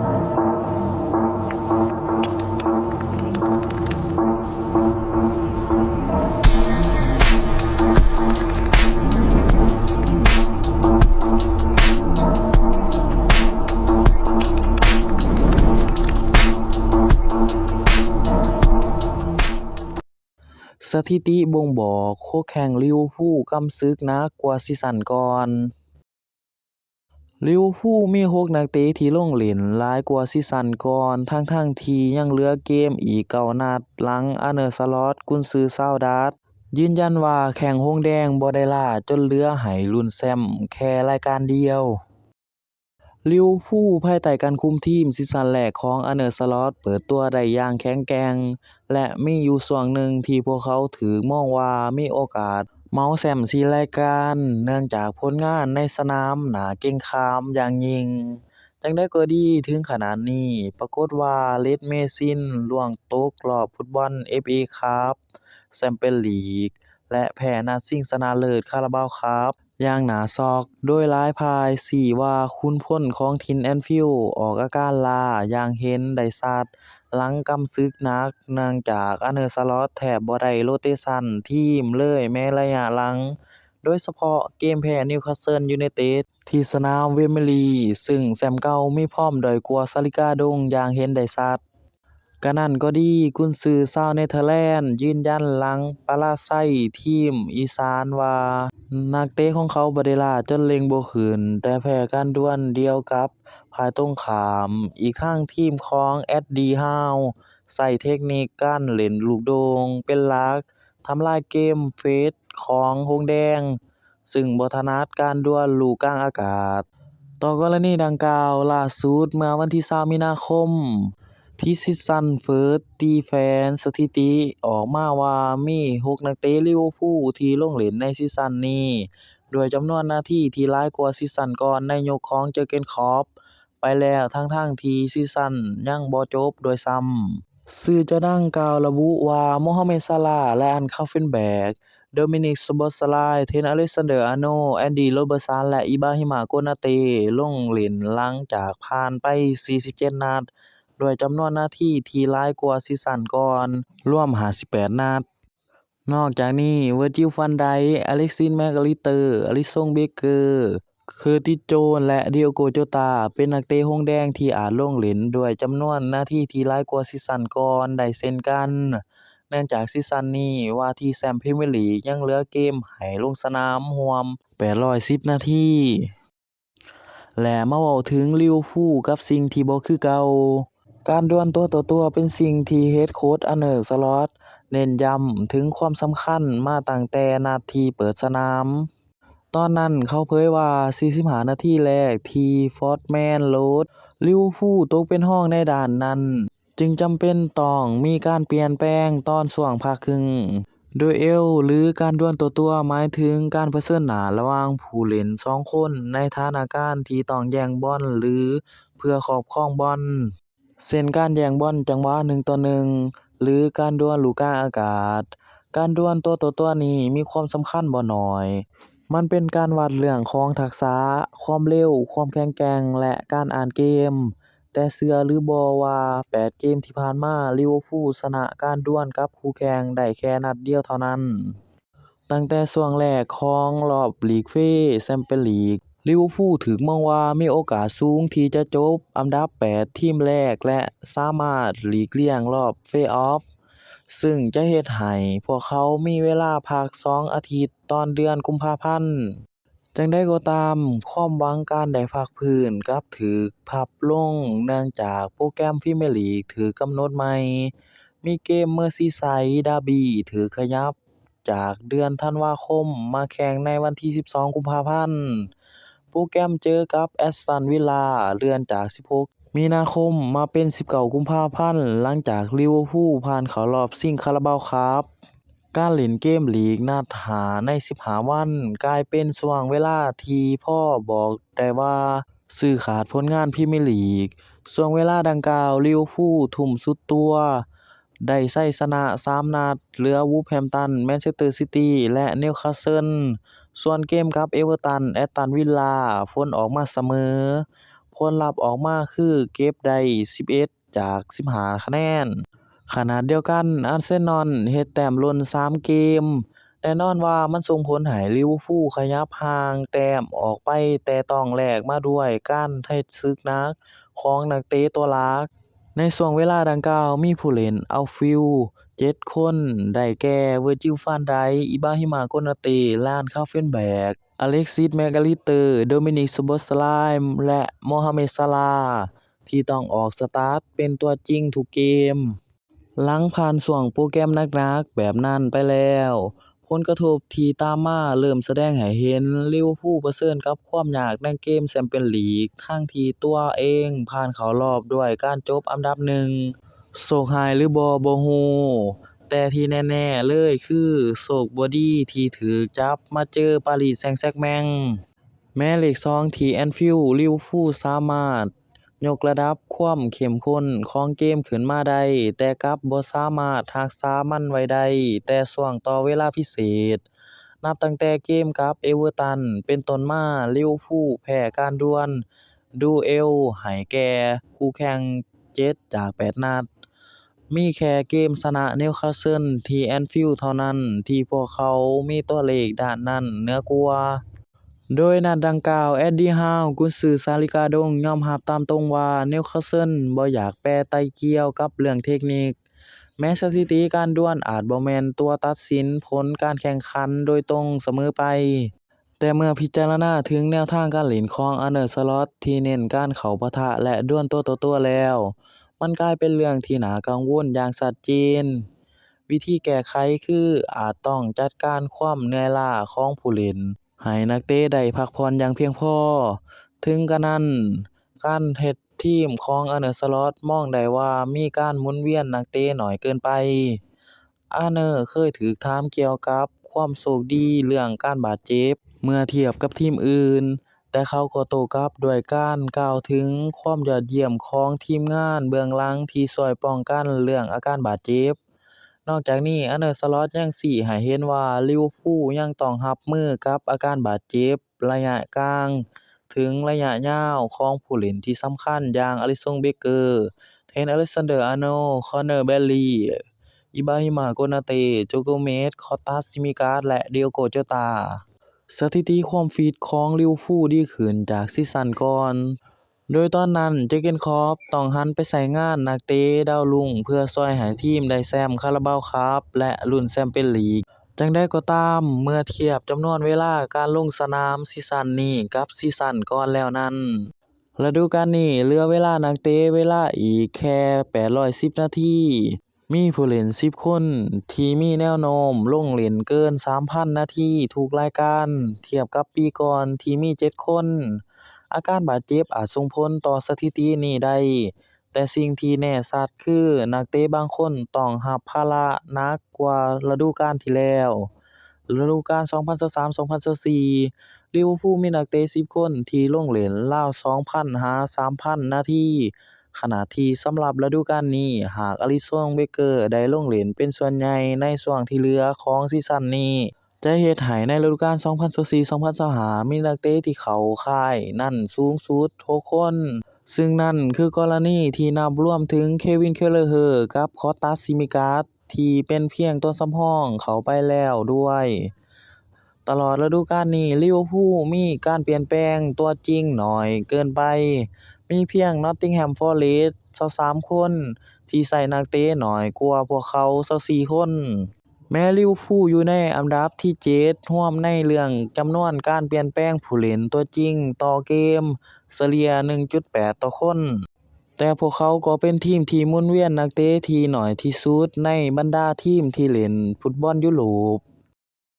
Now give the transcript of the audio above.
ສະຖິຕິບົ່ງບອກ ໂຄແຂ່ງລິເວີພູກຳຊຶກໜັກກວ່າຊີຊັນກ່ອນ. ລິເວີພູມີຫົກນັກເຕະທີ່ລົງເຫຼັ້ນຫຼາຍກວ່າຊີຊັນກ່ອນ ທັງໆທີ່ຍັງເຫຼືອເກມອີກເກົ້ານັດ. ຫຼັງ ອາເນີ ສະລັອດ ກຸນຊືຊາວດັດ ຢືນຢັນວ່າແຂ້ງຫົງແດງບໍ່ໄດ້ລ້າຈົນເຫຼືອໃຫ້ລຸ້ນແຊ້ມແຄ່ລາຍການດຽວ. ລິເວີພູພາຍໃຕ້ການຄຸມທີມຊີຊັນແລກຂອງ ອາເນີ ສະລັອດ ເປີດຕົວໄດ້ຢ່າງແຂງແກ່ງ ແລະ ມີຢູ່ຊ່ວງໜຶ່ງທີ່ພວກເຂົາຖືກມອງວ່າມີໂອກາດເໝົາແຊ້ມສີ່ລາຍການ ເນື່ອງຈາກຜົນງານໃນສະໜາມໜ້າເກັ່ງຂາມຢ່າງຍິ່ງ. ຈັ່ງໃດກໍດີ, ເຖິງຂະນາດນີ້ ປາກົດວ່າ ເຣດເມຊິນລ່ວງຕົກລອບຟຸດບອນ ເອັຟເອ ຄັບ, ແຊມເປັນລີກ ແລະ ແພ້ນັດຊິງຊະນະເລີດ ຄາລາບາວຄັບ ຢ່າງໜ້າຊັອກ, ໂດຍຫຼາຍຝ່າຍຊີ້ວ່າຂຸນພົນຂອງຖິ່ນແອນຟິວອອກອາການລ້າຢ່າງເຫັນໄດ້ຊັດ ຫຼັງກຳຊຶກໜັກ ເນື່ອງຈາກ ອາເນີ ສະລັອດ ແທບບໍ່ໄດ້ໂຣເຕຊັນທີມເລີຍແມ້ໄລຍະຫຼັງ, ໂດຍສະເພາະເກມແພ້ນິວຄາສເຊິນຢູໄນເຕັດທີ່ສະໜາມເວມບລີ ຊຶ່ງແຊ້ມເກົ່າມີຟອມດ້ອຍກວ່າຊາລິກາດົງຢ່າງເຫັນໄດ້ຊັດ. ກະນັ້ນກໍດີ, ກຸນຊືຊາວເນເທີແລນຢືນຢັນຫຼັງປະລາໄຊທີມອີສານວ່າ ນັກເຕະຂອງເຂົາບໍ່ໄດ້ລ້າຈົນເລັ່ງບໍ່ຂຶ້ນ, ແຕ່ແພ້ການດວນດຽວກັບຝ່າຍຕົງຂ້າມ. ອີກທັງທີມຂອງ ແອັດດີ ຮາວ ໃຊ້ເຕັກນິກການເລ່ນລູກໂດ່ງເປັນຫຼັກ, ທຳລາຍເກມເຟດຂອງຫົງແດງ ຊຶ່ງບໍ່ຖະໜັດການດວນລູກກາງອາກາດ. ຕໍ່ກໍລະນີດັ່ງກ່າວ, ລ່າສຸດເມື່ອວັນທີຊາວ ມີນາຄົມ, ທິສຊັນ ເຟີດ ຕີແຟນສະຖິຕິອອກມາວ່າມີຫົກນັກເຕະລິເວີພູທີ່ລົງເຫຼັ້ນໃນຊີຊັນນີ້, ດ້ວຍຈຳນວນນາທີທີ່ຫຼາຍກວ່າຊີຊັນກ່ອນໃນຍຸກຂອງເຈີເກັນ ຄລັອບ ໄປແລ້ວ, ທັງໆທີ່ຊີຊັນຍັງບໍ່ຈົບດ້ວຍຊ້ຳ. ຊື່ເຈົ້າດັ່ງກ່າວລະບຸວ່າ ໂມຮາເມັດ ຊາລາ ໄລອັນ ຄາເຟນແບັກ, ໂດມິນິກ ຊອບອດຊາລາຍ, ເທຣນ ອາເລັກຊານເດີ ອາໂນ, ແອນດີ ໂຣເບີດສັນ ແລະ ອິບຣາຮິມາ ໂກນາເຕ ລົງເຫຼັ້ນຫຼັງຈາກຜ່ານໄປສີ່ສິບເຈັດນັດ, ດ້ວຍຈຳນວນນາທີທີ່ຫຼາຍກວ່າຊີຊັນກ່ອນ, ລວມຫ້າສິບແປດນັດ. ນອກຈາກນີ້, ເວີຈິວ ວັນໄດ, ອາເລັກຊິສ ແມັກອາລິສເຕີ, ອາລິສັນ ເບເກີ, ເຄີຕິສ ໂຈນ ແລະ ດີໂອໂກ ໂຈຕາ ເປັນນັກເຕະຫົງແດງທີ່ອາດລົງເຫຼັ້ນດ້ວຍຈຳນວນນາທີທີ່ຫຼາຍກວ່າຊີຊັນກ່ອນໄດ້ເຊັ່ນກັນ, ເນື່ອງຈາກຊີຊັນນີ້ວ່າທີ່ແຊ້ມພຣີມຽລີກຍັງເຫຼືອເກມໃຫ້ລົງສະໜາມຮວມແປດຮ້ອຍສິບນາທີ. ແລະ ມາເວົ້າເຖິງລິເວີພູກັບສິ່ງທີ່ບໍ່ຄືເກົ່າ. ການດວນຕົວຕໍ່ຕົວເປັນສິ່ງທີ່ເຮັດໂຄດ ອາເນີ ສະລັອດ ເນັ້ນຢ້ຳເຖິງຄວາມສຳຄັນມາຕັ້ງແຕ່ນັດທີ່ເປີດສະໜາມ. ຕອນນັ້ນເຂົາເຜີຍວ່າ ສີ່ສິບຫ້ານາທີແລກທີ່ ຟອດແມນ ໂຣດ ລິເວີພູຕົກເປັນຮອງໃນດ້ານນັ້ນ, ຈຶ່ງຈຳເປັນຕ້ອງມີການປ່ຽນແປງຕອນຊ່ວງພັກເຄິ່ງ. ດູເອວ ຫຼື ການດວນຕໍ່ຕົວ ໝາຍເຖິງການປະເຊີນໜ້າລະຫວ່າງຜູ້ຫຼິ້ນສອງຄົນໃນຖານະການທີ່ຕ້ອງແຍ່ງບອນ ຫຼື ເພື່ອຄອບຄອງບອນ, ເຊັ່ນ ການແຍ່ງບອນຈັງຫວະໜຶ່ງຕໍ່ໜຶ່ງ ຫຼື ການດວນລູກກາງອາກາດ. ການດວນຕົວຕໍ່ຕົວນີ້ມີຄວາມສຳຄັນບໍ່ໜ້ອຍ. ມັນເປັນການວັດເລື່ອງຂອງທັກສະ, ຄວາມເລັວ, ຄວາມແຂງແກ່ງ ແລະ ການອ່ານເກມ. ແຕ່ເຊື່ອຫຼືບໍ່ວ່າ ແປດເກມທີ່ຜ່ານມາ ລິເວີພູຊະນະການດວນກັບຄູ່ແຂ່ງໄດ້ແຄ່ນັດດຽວເທົ່ານັ້ນ. ຕັ້ງແຕ່ຊ່ວງແລກຂອງລອບລີກເຟແຊມປຽນລີກ, ລິເວີພູຖືກມອງວ່າມີໂອກາດສູງທີ່ຈະຈົບອັນດັບແປດທີມແລກ ແລະ ສາມາດຫຼີກລ່ຽງລອບເພລອອຟ, ຊຶ່ງຈະເຮັດໃຫ້ພວກເຂົາມີເວລາພັກສອງອາທິດຕອນເດືອນກຸມພາພັນ. ຈັ່ງໃດກໍຕາມ, ຄວາມຫວັງການໄດ້ພັກຟື້ນກັບຖືກພັບລົງ ເນື່ອງຈາກໂປຣແກຣມພຣີມຽລີກຖືກກຳນົດໃໝ່. ມີເກມເມີຊີໄຊດາບີຖືກຂະຫຍັບຈາກເດືອນທັນວາຄົມມາແຂ່ງໃນວັນທີສິບສອງກຸມພາພັນ. ໂປຣແກຣມເຈີກັບແອັສຕັນວິລລາເລື່ອນຈາກສິບຫົກມີນາຄົມມາເປັນສິບເກົ້າກຸມພາພັນ ຫຼັງຈາກລິເວີພູຜ່ານເຂົ້າລອບຊິງຄາລາບາວຄັບ. ການຫຼິ້ນເກມລີກນັດຫ້າໃນສິບຫ້າວັນ ກາຍເປັນຊ່ວງເວລາທີ່ພໍບອກໄດ້ວ່າຊື້ຂາດຜົນງານພຣີມຽລີກ. ຊ່ວງເວລາດັ່ງກ່າວ ລິເວີພູທຸ່ມສຸດຕົວ ໄດ້ໄຊຊະນະສາມນັດ ເຫຼືອ ວູແຮມຕັນ, ແມນເຊສເຕີຊິຕີ ແລະ ນິວຄາສເຊິນ. ສ່ວນເກມກັບເອເວີຕັນ, ແອັສຕັນວິລລາ ຜົນອອກມາສະເໝີ. ໂພ ຜົນລັບອອກມາຄືເກັບໄດ້ສິບເອັດຈາກສິບຫ້າຄະແນນ. ຂະນະດຽວກັນ ອາເຊນອນເຮັດແຕ້ມຫຼົ່ນສາມເກມ. ແນ່ນອນວ່າມັນສົ່ງຜົນໃຫ້ລິເວີພູຂະຫຍັບຫ່າງແຕ້ມອອກໄປ, ແຕ່ຕ້ອງແລກມາດ້ວຍການເຮັດສຶກໜັກຂອງນັກເຕະຕົວຫຼັກ. ໃນຊ່ວງເວລາດັ່ງກ່າວ ມີຜູ້ເລ່ນເອົາຟິວເຈັດຄົນ ໄດ້ແກ່ ເວີຈິວ ຟານໄດ, ອີບາຮິມາ ໂກນາເຕ, ລານ ຄາເຟນແບກ, ອາເລັກຊິດ ແມັກອາລິສເຕີ, ໂດມິນິກ ໂຊໂບສລາຍ ແລະ ໂມຮາເມັດ ຊາລາ ທີ່ຕ້ອງອອກສະຕາດເປັນຕົວຈິງທຸກເກມ. ຫຼັງຜ່ານຊ່ວງໂປຣແກຣມໜັກໆແບບນັ້ນໄປແລ້ວ, ຜົນກະທົບທີ່ຕາມມາເລີ່ມສະແດງໃຫ້ເຫັນ, ລິເວີພູປະເຊີນກັບຄວາມຍາກໃນເກມແຊມປຽນລີກ, ທັງທີ່ຕົວເອງຜ່ານເຂົ້າລອບດ້ວຍການຈົບອັນດັບໜຶ່ງ. ໂຊກຮ້າຍຫຼືບໍ່ ບໍ່ຮູ້, ແຕ່ທີ່ແນ່ໆເລີຍຄືໂຊກບໍ່ດີທີ່ຖືກຈັບມາເຈີປາຣີແຊງແຊັກແມັງ. ແມ້ເລກສອງທີ່ແອນຟິວ, ລິເວີພູສາມາດ ຍົກລະດັບຄວາມເຂັ້ມຂຸ້ນຂອງເກມຂຶ້ນມາໄດ້, ແຕ່ກັບບໍ່ສາມາດຮັກສາມັນໄວ້ໄດ້ແຕ່ຊ່ວງຕໍ່ເວລາພິເສດ. ນັບຕັ້ງແຕ່ເກມກັບເອເວີຕັນເປັນຕົ້ນມາ, ລິເວີພູແພ້ການດວນດູເອວໃຫ້ແກ່ຄູ່ແຂ່ງເຈັດຈາກແປດນັດ. ມີແຄ່ເກມຊະນະນິວຄາສເຊິນທີ່ແອນຟິວເທົ່ານັ້ນທີ່ພວກເຂົາມີຕົວເລກດ້ານນັ້ນເໜືອກວ່າ. ໂດຍນັດດັ່ງກ່າວ, ເອັດດີ ຮາວ, ກຸນສືສາລິກາດົງ ຍອມຮັບຕາມຕົງວ່າ ນິວຄາສເຊິນບໍ່ຢາກແປໄຕ່ກ່ຽວກັບເລື່ອງເທັກນິກ, ແມ້ສະຖິຕິການດວນອາດບໍ່ແມ່ນຕົວຕັດສິນຜົນການແຂ່ງຂັນໂດຍຕົງສະເໝີໄປ, ແຕ່ເມື່ອພິຈາລະນາເຖິງແນວທາງການຫຼິ້ນຂອງ ອາເນີ ສະລັອດ ທີ່ເນັ້ນການເຂົ້າປະທະ ແລະ ດວນຕົວຕໍ່ຕົວແລ້ວ, ມັນກາຍເປັນເລື່ອງທີ່ໜ້າກັງວົນຢ່າງຊັດເຈນ. ວິທີແກ້ໄຂຄືອາດຕ້ອງຈັດການຄວາມເມື່ອຍລ້າຂອງຜູ້ຫຼິ້ນ ໃຫ້ນັກເຕະໄດ້ພັກຜ່ອນຢ່າງພຽງພໍ. ເຖິງກະນັ້ນ, ການເຮັດທີມຂອງ ອາເນີ ສະລັອດ ມອງໄດ້ວ່າມີການໝູນວຽນນັກເຕະໜ້ອຍເກີນໄປ. ອາເນີ ເຄີຍຖືກຖາມກ່ຽວກັບຄວາມໂຊກດີເລື່ອງການບາດເຈັບເມື່ອທຽບກັບທີມອື່ນ, ແຕ່ເຂົາກໍໂຕ້ກັບດ້ວຍການກ່າວເຖິງຄວາມຍອດຢ້ຽມຂອງທີມງານເບື້ອງຫຼັງທີ່ຊ່ວຍປ້ອງກັນເລື່ອງອາການບາດເຈັບ. ນອກຈາກນີ້, ອາເນີ ສະລັອດ ຍັງຊີ້ໃຫ້ເຫັນວ່າ ລິເວີພູຍັງຕ້ອງຮັບມືກັບອາການບາດເຈັບໄລຍະກາງເຖິງໄລຍະຍາວຂອງຜູ້ຫຼິ້ນທີ່ສຳຄັນຢ່າງ ອາລິຊອງ ເບເກີ, ເທຣນ ອາເລັກຊານເດີ ອາໂນ, ຄອນເນີ ແບຣລີ, ອີບາຮິມາ ໂກນາເຕ, ໂຈ ໂກເມສ, ຄອດຕັສ ຊີມິກາສ ແລະ ດີໂອໂກ ໂຈຕາ. ສະຖິຕິຄວາມຟິດຂອງລິເວີພູດີຂຶ້ນຈາກຊີຊັນກ່ອນ. ໂດຍຕອນນັ້ນ ເຈີເກັນ ຄລັອບ ຕ້ອງຫັນໄປໃຊ້ງານນັກເຕະດາວລຸ້ງເພື່ອຊ່ວຍໃຫ້ທີມໄດ້ແຊມຄາຣາບາວຄັບ ແລະ ລຸ້ນແຊມປຽນລີກ. ຈັ່ງໃດກໍຕາມ, ເມື່ອທຽບຈຳນວນເວລາການລົງສະໜາມຊີຊັນນີ້ກັບຊີຊັນກ່ອນແລ້ວນັ້ນ, ລະດູການນີ້ເຫຼືອເວລານັກເຕະເວລາອີກແຄ່ແປດຮ້ອຍສິບນາທີ. ມີຜູ້ຫຼິ້ນສິບຄົນທີ່ມີແນວໂນ້ມລົງຫຼິ້ນເກີນສາມພັນນາທີທຸກລາຍການ, ທຽບກັບປີກ່ອນທີ່ມີເຈັດຄົນ. ອາການບາດເຈັບອາດສົ່ງຜົນຕໍ່ສະຖິຕິນີ້ໄດ້, ແຕ່ສິ່ງທີ່ແນ່ຊັດຄືນັກເຕະບາງຄົນຕ້ອງຮັບພາລະໜັກກວ່າລະດູການທີ່ແລ້ວ. ລະດູການສອງພັນຊາວສາມ ສອງພັນຊາວສີ່ ລິເວີພູມີນັກເຕະສິບຄົນທີ່ລົງຫຼິ້ນລາວສອງພັນຫາສາມພັນນາທີ, ຂະນະທີ່ສຳລັບລະດູການນີ້, ຫາກ ອາລິຊອງ ເບເກີ ໄດ້ລົງຫຼິ້ນເປັນສ່ວນໃຫຍ່ໃນຊ່ວງທີ່ເຫຼືອຂອງຊີຊັນນີ້, ຈະເຮັດໃຫ້ໃນລະດູການສອງພັນຊາວສີ່ ສອງພັນຊາວຫ້າ ມີນັກເຕະທີ່ເຂົ້າຄ້າຍນັ້ນສູງສຸດຫົກຄົນ, ຊຶ່ງນັ້ນຄືກໍລະນີທີ່ນັບລວມເຖິງ ເຄວິນ ເຄລເຮີ ກັບ ຄອດຕັສ ຊີມິກາສ ທີ່ເປັນພຽງຕົວສຳຮອງເຂົ້າໄປແລ້ວດ້ວຍ. ຕະຫຼອດລະດູການນີ້, ລິເວີພູມີການປ່ຽນແປງຕົວຈິງໜ້ອຍເກີນໄປ. ມີພຽງ ນອດຕິງແຮມ ຟໍເຣສ ຊາວສາມຄົນ ທີ່ໃຊ້ນັກເຕະໜ້ອຍກວ່າພວກເຂົາຊາວສີ່ຄົນ. ແມ້ລິເວີພູຢູ່ໃນອັນດັບທີເຈັດຮວມໃນເລື່ອງຈຳນວນການປ່ຽນແປງຜູ້ຫຼິ້ນຕົວຈິງຕໍ່ເກມ, ສະເລ່ຍໜຶ່ງຈຸດແປດຕໍ່ຄົນ. ແຕ່ພວກເຂົາກໍເປັນທີມທີ່ໝູນວຽນນັກເຕະທີ່ໜ້ອຍທີ່ສຸດໃນບັນດາທີມທີ່ຫຼິ້ນຟຸດບອນຢູໂຣບ.